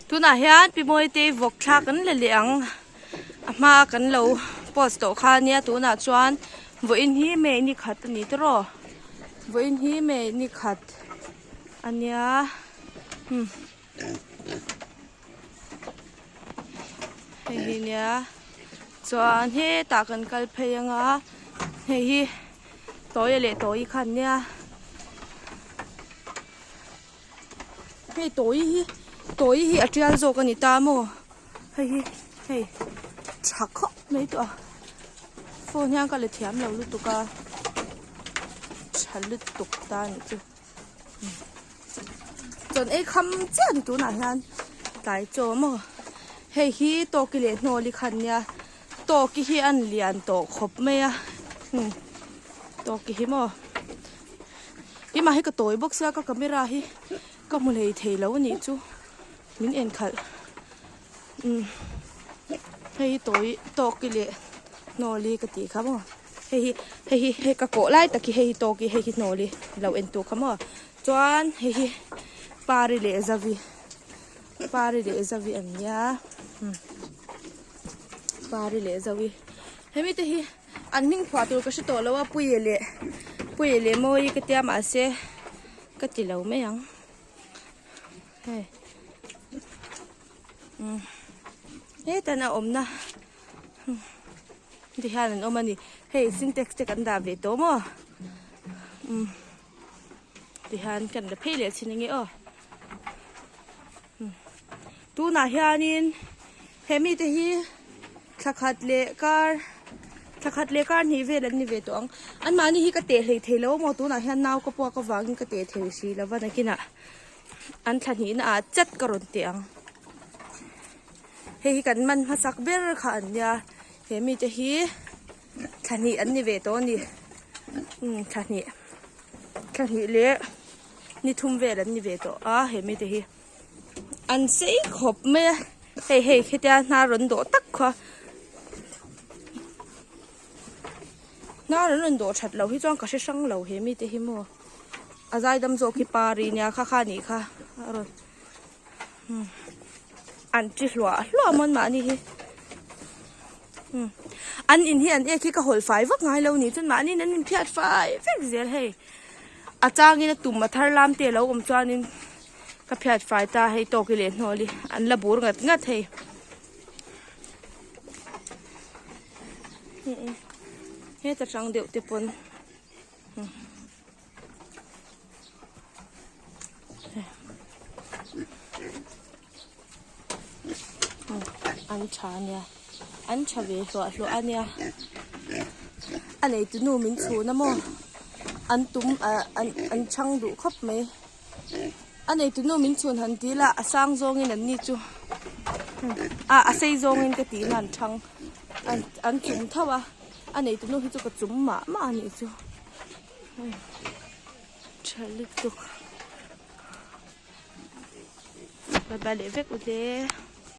Tunah hian Pi Mawitei vawk thla kan la leh ang a hma kan lo post tawh kha ania tunah chuan vawiin hi May ni khat a ni tawh vawiin hi May ni khat ania hmm hei hi nia chuan hetah kan kal phei anga hei hi tawia leh tawi kha an nia. Hei tawi hi tawi hi a tial zawk a ni ta maw hei hi hei tha khawp mai tawh a phone hian ka la thiam lo lutuk a tha lutuk ta a nih chu chuan ei kham chiah a ni tunah hian tlai chaw maw hei hi tawki leh hnawli kha an nia tawki hi a lian tawh khawp mai a tawki hi maw. Keimah hi ka tawi bawk sia ka camera hi ka hmu hlei thei lo a nih chu min en khalh umm hei hi tawi tawk i leh hnawli ka tih kha maw hei hi hei hi hei ka kawh lai tak hi hei hi tawk i hei hi hnawli lo en tur kha maw chuan hei hi pari leh zavi pari leh zavi an nia umm pari leh zavi hemi te hi. An hming phuah tur ka hre tawh lo a Puia leh Puia leh Mawii ka tia mahse ka ti lo mai ang hei umm hetan a awmna ti hian an awm a ni hei sintex te kan dah ve tawh maw umm ti hian kan la phei leh chin ange aw umm tunah hianin he mite hi. Thla khat leh kar thla khat leh kar hnih vel an ni ve tawh ang. Anmahni hi ka teh hlei thei lo maw tunah hian nau ka puak avangin ka teh thei si lo va nakinah an thla hnihna ah chat ka rawn teh ang. Hei hi kan man hmasak ber kha an nia he mite hi thla hnih an ni ve tawh a ni umm thla hnih thla hnih leh ni thum vel an ni ve tawh a he mite hi. An sei khawp mai a hei hei khitia hnar rawn dawh tak kha hnar an rawn dawh that loh hi chuan ka hre hrang lo he mite hi maw a zaidam zawk hi pari nia kha kha nih kha a rawn an ti hluah hluah mawn mahni hi an in hi an ek hi ka hawlh fai vak ngai lo ni chuan mahni in an inphiat fai vek zel hei a changin a tum a thar lam te a lo awm chuanin. Ka phiat fai ta hei tawk i leh hnawl i an la bur ngat ngat hei. Heta tang deuh te pawn an tha ania an tha ve hluah hluah ania a neitu nu min chhun a maw an tum ah an chhang duh khawp mai. A neitu nu min chhun han ti la a sang zawngin an ni chu ah a sei zawngin ka tihna an thang an an chum tho a a neitu nu hi chu ka chum mah mah a nih chu tha lutuk bye bye leh vek u le.